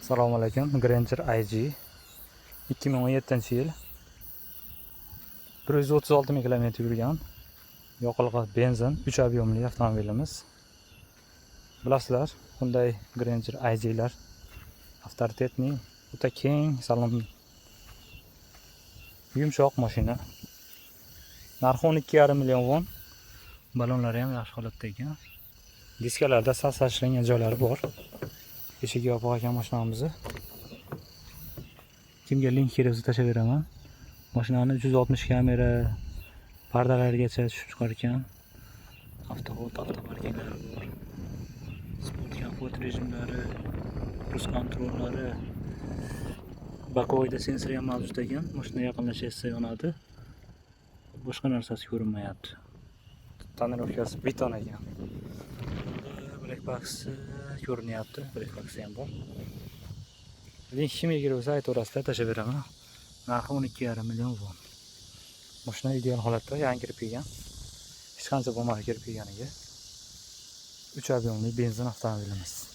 Assalomu alaykum. Grandeur IG 2017-yil. 136 ming kilometr yurgan. Yoqilg'i benzin, 3 объем li avtomobilimiz. Bilasizlar, bunday Grandeur IG'lar авторитетный, o'ta keng salon, yumshoq mashina. Narxi 12,5 million won. Balonlari ham yaxshi holatda ekan. Diskalarda sal-sal ishlangan joylari bor. Eshigi yopiq ekan mashinamizni. Kimga link kerak bo'lsa, tashlab beraman. Mashinani 360 kamera, pardalargacha tushib chiqar ekan. Автохолд, автопаркинг lari bor. Sport, komfort rejimlari, круиз контроль lari, боковой da sensor ham mavjud ekan. Mashina yaqinlashyapsa, yonadi. Boshqa narsasi ko'rinmayapti. Тонировка si beton ekan. Black box ko'rinyapti. Black box ham bor. Link kimga kerak bo'lsa, aytaverasizlar, tashlab beraman. Narxi 12,5 million won. Mashina ideal holatda, yangi kirib kelgan. Hech qancha bo'lmadi kirib kelganiga. 3 объем li benzin avtomobilimiz.